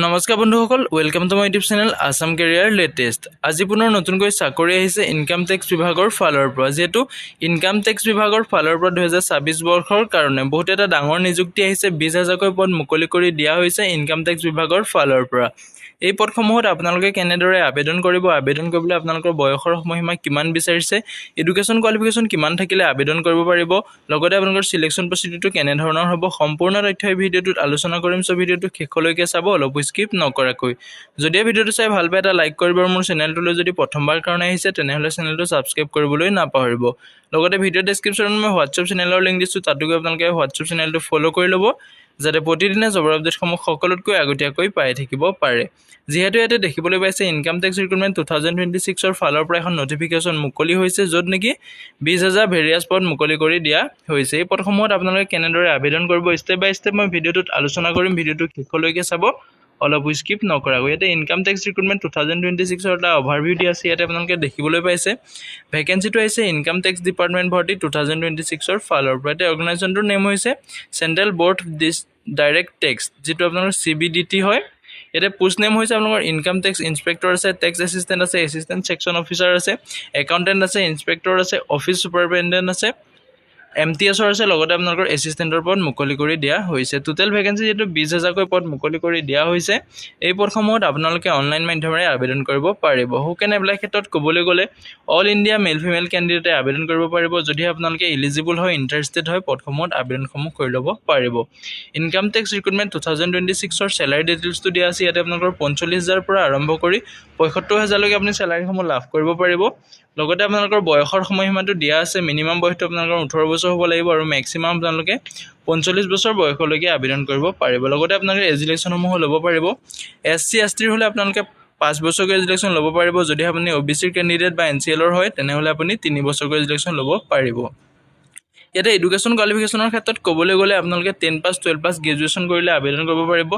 নমস্কাৰ বন্ধুসকল, welcome to my YouTube channel Assam Career Latest। আজি পুনৰ নতুনকৈ চাকৰি আহিছে ইনকাম টেক্স বিভাগৰ ফালৰ পৰা। যিহেতু ইনকাম টেক্স বিভাগৰ ফালৰ পৰা 2026 বৰ্ষৰ কাৰণে বহুত এটা ডাঙৰ নিযুক্তি আহিছে, 20 হাজাৰকৈ পদ মুকলি কৰি দিয়া হৈছে ইনকাম টেক্স বিভাগৰ ফালৰ পৰা। এই পদসমূহত আপোনালোকে কেনেদৰে আবেদন কৰিব, আবেদন কৰিবলৈ আপোনালোকৰ বয়সৰ সময়সীমা কিমান বিচাৰিছে, এডুকেশ্যন কোৱালিফিকেশ্যন কিমান থাকিলে আবেদন কৰিব পাৰিব, লগতে আপোনালোকৰ চিলেকশ্যন প্ৰচিডিউৰটো কেনেধৰণৰ হ'ব, সম্পূৰ্ণ তথ্য এই ভিডিঅ'টোত আলোচনা কৰিম। চ' ভিডিঅ'টো শেষলৈকে চাব অলপো স্কিপ নকৰাকৈ। যদিহে ভিডিঅ'টো চাই ভাল পায়, এটা লাইক কৰিব আৰু মোৰ চেনেলটোলৈ যদি প্ৰথমবাৰ কাৰণে আহিছে, তেনেহ'লে চেনেলটো ছাবস্ক্ৰাইব কৰিবলৈ নাপাহৰিব। লগতে ভিডিঅ' ডেছক্ৰিপশ্যনত মই হোৱাটছএপ চেনেলৰ লিংক দিছোঁ, তাতো গৈ আপোনালোকে হোৱাটছএপ চেনেলটো ফ'ল' কৰি ল'ব, যাতে প্ৰতিদিনে জবৰ আপডেটসমূহ সকলোতকৈ আগতীয়াকৈ পাই থাকিব পাৰে। যিহেতু ইয়াতে দেখিবলৈ পাইছে, Income Tax Recruitment 2026ৰ ফালৰ পৰা এখন নটিফিকেশ্যন মুকলি হৈছে, য'ত নেকি 20,000 ভেৰিয়াছ পদ মুকলি কৰি দিয়া হৈছে। এই পদসমূহত আপোনালোকে কেনেদৰে আবেদন কৰিব, ষ্টেপ বাই ষ্টেপ মই ভিডিঅ'টোত আলোচনা কৰিম। ভিডিঅ'টো শেষলৈকে চাব অলপো স্কিপ নকৰাকৈ। ইয়াতে Income Tax Recruitment 2026ৰ এটা অভাৰভিউ দিয়া আছে। ইয়াতে আপোনালোকে দেখিবলৈ পাইছে, ভেকেঞ্চিটো আহিছে ইনকাম টেক্স ডিপাৰ্টমেণ্ট ভৰ্তি 2026ৰ ফালৰ পৰা। এতিয়া অৰ্গেনাইজেশ্যনটোৰ নেম হৈছে চেণ্ট্ৰেল বৰ্ড ডিছ ডাইৰেক্ট টেক্স, যিটো আপোনালোকৰ চিবিডিটি হয়। ইয়াতে পোষ্ট নেম হৈছে আপোনালোকৰ ইনকাম টেক্স ইনস্পেক্টৰ আছে, টেক্স এছিষ্টেণ্ট আছে, এছিষ্টেণ্ট ছেকশ্যন অফিচাৰ আছে, একাউণ্টেণ্ট আছে, ইনস্পেক্টৰ আছে, অফিচ ছুপাৰিণ্টেণ্ডেণ্ট আছে, এমটিএছৰ আছে, লগতে আপোনালোকৰ এছিষ্টেণ্টৰ পদ মুকলি কৰি দিয়া হৈছে। টোটেল ভেকেঞ্চি যিটো 20 হাজাৰকৈ পদ মুকলি কৰি দিয়া হৈছে, এই পদসমূহত আপোনালোকে অনলাইন মাধ্যমেৰে আবেদন কৰিব পাৰিব। হু কেন এপ্লাই ক্ষেত্ৰত ক'বলৈ গ'লে অল ইণ্ডিয়া মেল ফিমেল কেণ্ডিডেটে আবেদন কৰিব পাৰিব। যদিহে আপোনালোকে ইলিজিবল হয়, ইণ্টাৰেষ্টেড হয়, পদসমূহত আবেদনসমূহ কৰি ল'ব পাৰিব। ইনকাম টেক্স ৰিক্ৰুটমেণ্ট 2026ৰ চেলাৰী ডিটেইলছটো দিয়া আছে। ইয়াতে আপোনালোকৰ 45 হাজাৰৰ পৰা আৰম্ভ কৰি 75 হাজাৰলৈকে আপুনি চেলাৰীসমূহ লাভ কৰিব পাৰিব। লগতে আপোনালোকৰ বয়সৰ সময়সীমাটো দিয়া আছে। মিনিমাম বয়সটো আপোনালোকৰ 18 বছৰ হ'ব লাগিব আৰু মেক্সিমাম আপোনালোকে 45 বছৰ বয়সলৈকে আবেদন কৰিব পাৰিব। লগতে আপোনালোকে এজ ৰিলেক্সেশ্যনসমূহো ল'ব পাৰিব। এছ চি, এছ টিৰ হ'লে আপোনালোকে 5 বছৰকৈ এজ ৰিলেক্সেশ্যন ল'ব পাৰিব। যদি আপুনি অ' বি চিৰ কেণ্ডিডেট বা এন চি এলৰ হয়, তেনেহ'লে আপুনি 3 বছৰকৈ এজ ৰিলেক্সেশ্যন ল'ব পাৰিব। ইয়াতে এডুকেশ্যন কোৱালিফিকেশ্যনৰ ক্ষেত্ৰত ক'বলৈ গ'লে আপোনালোকে 10 pass, 12 pass, graduation কৰিলে আবেদন কৰিব পাৰিব।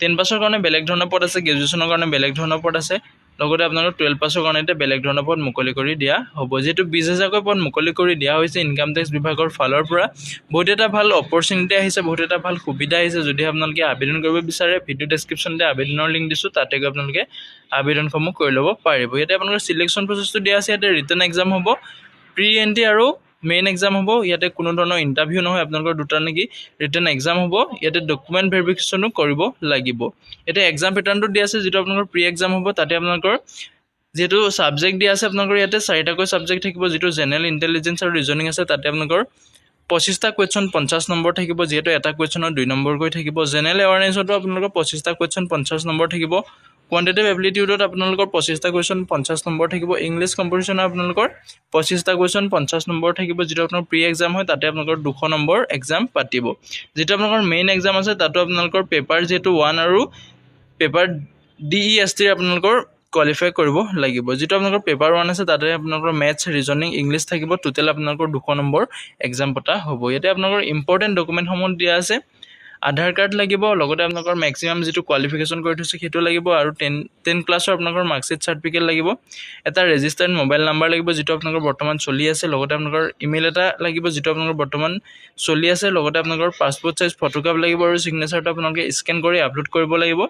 10 পাছৰ কাৰণে বেলেগ ধৰণৰ পদ আছে, গ্ৰেজুৱেশ্যনৰ কাৰণে বেলেগ ধৰণৰ পদ আছে, লগতে আপোনালোকৰ 12 পাছৰ কাৰণে এতিয়া বেলেগ ধৰণৰ পদ মুকলি কৰি দিয়া হ'ব। যিহেতু 20 হাজাৰকৈ পদ মুকলি কৰি দিয়া হৈছে ইনকাম টেক্স বিভাগৰ ফালৰ পৰা, বহুত এটা ভাল অপৰচুনিটি আহিছে, বহুত এটা ভাল সুবিধা আহিছে। যদি আপোনালোকে আবেদন কৰিব বিচাৰে, ভিডিঅ' ডেছক্ৰিপশ্যনতে আবেদনৰ লিংক দিছোঁ, তাতে গৈ আপোনালোকে আবেদনসমূহ কৰি ল'ব পাৰিব। ইয়াতে আপোনালোকৰ চিলেকশ্যন প্ৰচেছটো দিয়া আছে। ইয়াতে ৰিটেন এক্সাম হ'ব, প্ৰি এণ্ট্ৰি আৰু মেইন এক্সাম হ'ব। ইয়াতে কোনো ধৰণৰ ইণ্টাৰভিউ নহয়, আপোনালোকৰ দুটা নেকি ৰিটেন এক্সাম হ'ব। ইয়াতে ডকুমেণ্ট ভেৰিফিকেশ্যনো কৰিব লাগিব। ইয়াতে এক্সাম পেটাৰ্ণটো দিয়া আছে। যিটো আপোনালোকৰ প্ৰি এক্সাম হ'ব, তাতে আপোনালোকৰ যিহেতু ছাবজেক্ট দিয়া আছে, আপোনালোকৰ ইয়াতে চাৰিটাকৈ ছাবজেক্ট থাকিব। যিটো জেনেৰেল ইণ্টেলিজেঞ্চ আৰু ৰিজনিং আছে, তাতে আপোনালোকৰ 25টা কুৱেশ্যন 50 নম্বৰ থাকিব, যিহেতু এটা কুৱেশ্যনত 2 নম্বৰকৈ থাকিব। জেনেৰেল এৱাৰনেছতো আপোনালোকৰ 25টা কুৱেশ্যন 50 নম্বৰ থাকিব। কোৱাণ্টিটেটিভ এপ্টিটিউডত আপোনালোকৰ 25টা কুৱেশ্যন 50 নম্বৰ থাকিব। ইংলিছ কম্পজিশ্যনত আপোনালোকৰ 25টা কুৱেশ্যন 50 নম্বৰ থাকিব। যিটো আপোনাৰ প্ৰি এক্সাম হয়, তাতে আপোনালোকৰ 200 নম্বৰ এক্সাম পাতিব। যিটো আপোনালোকৰ মেইন এক্সাম আছে, তাতো আপোনালোকৰ পেপাৰ যিহেতু ওৱান আৰু পেপাৰ ডিইএছটিৰ আপোনালোকৰ কোৱালিফাই কৰিব লাগিব। যিটো আপোনালোকৰ পেপাৰ ওৱান আছে, তাতে আপোনালোকৰ মেথছ, ৰিজনিং, ইংলিছ থাকিব। টোটেল আপোনালোকৰ 200 নম্বৰ এক্সাম পতা হ'ব। ইয়াতে আপোনালোকৰ ইম্পৰ্টেণ্ট ডকুমেণ্টসমূহ দিয়া আছে। আধাৰ কাৰ্ড লাগিব, লগতে আপোনালোকৰ মেক্সিমাম যিটো কোৱালিফিকেশ্যন কৰি থৈছে সেইটো লাগিব আৰু 10 ক্লাছৰ আপোনালোকৰ মাৰ্কশ্বিট, চাৰ্টিফিকেট লাগিব, এটা ৰেজিষ্টাৰ্ড মোবাইল নাম্বাৰ লাগিব যিটো আপোনালোকৰ বৰ্তমান চলি আছে, লগতে আপোনালোকৰ ইমেইল এটা লাগিব যিটো আপোনালোকৰ বৰ্তমান চলি আছে, লগতে আপোনালোকৰ পাছপৰ্ট চাইজ ফটোগ্ৰাফ লাগিব আৰু ছিগনেচাৰটো আপোনালোকে স্কেন কৰি আপলোড কৰিব লাগিব।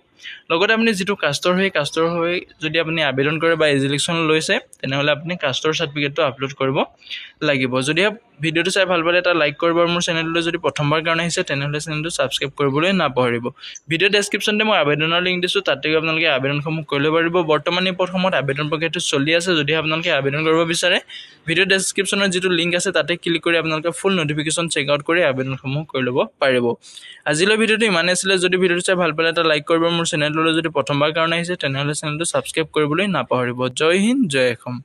লগতে আপুনি যিটো কাষ্টৰ হৈ, কাষ্টৰ হৈ যদি আপুনি আবেদন কৰে বা এজ ৰিলেক্সেশ্যন লৈছে, তেনেহ'লে আপুনি কাষ্টৰ চাৰ্টিফিকেটটো আপলোড কৰিব লাগিব। যদিহে ভিডিঅ'টো চাই ভাল পালে, এটা লাইক কৰিব আৰু মোৰ চেনেলটোলৈ যদি প্ৰথমবাৰ কাৰণে আহিছে, তেনেহ'লে চেনেলটো ছাবস্ক্ৰাইব কৰিবলৈ নাপাহৰিব। ভিডিঅ' ডেছক্ৰিপশ্যনতে মই আবেদনৰ লিংক দিছোঁ, তাতে গৈ আপোনালোকে আবেদনসমূহ কৰি ল'ব পাৰিব। বৰ্তমান এই পদসমূহত আবেদন প্ৰক্ৰিয়াটো চলি আছে। যদি আপোনালোকে আবেদন কৰিব বিচাৰে, ভিডিঅ' ডেছক্ৰিপশ্যনত যিটো লিংক আছে, তাতে ক্লিক কৰি আপোনালোকে ফুল নটিফিকেশ্যন চেক আউট কৰি আবেদনসমূহ কৰি ল'ব পাৰিব। আজিলৈ ভিডিঅ'টো ইমানেই আছিলে। যদি ভিডিঅ'টো চাই ভাল পালে, এটা লাইক কৰিব। মোৰ চেনেলটোলৈ যদি প্ৰথমবাৰ কাৰণে আহিছে, তেনেহ'লে চেনেলটো ছাবস্ক্ৰাইব কৰিবলৈ নাপাহৰিব। জয় হিন্দ, জয় অসম।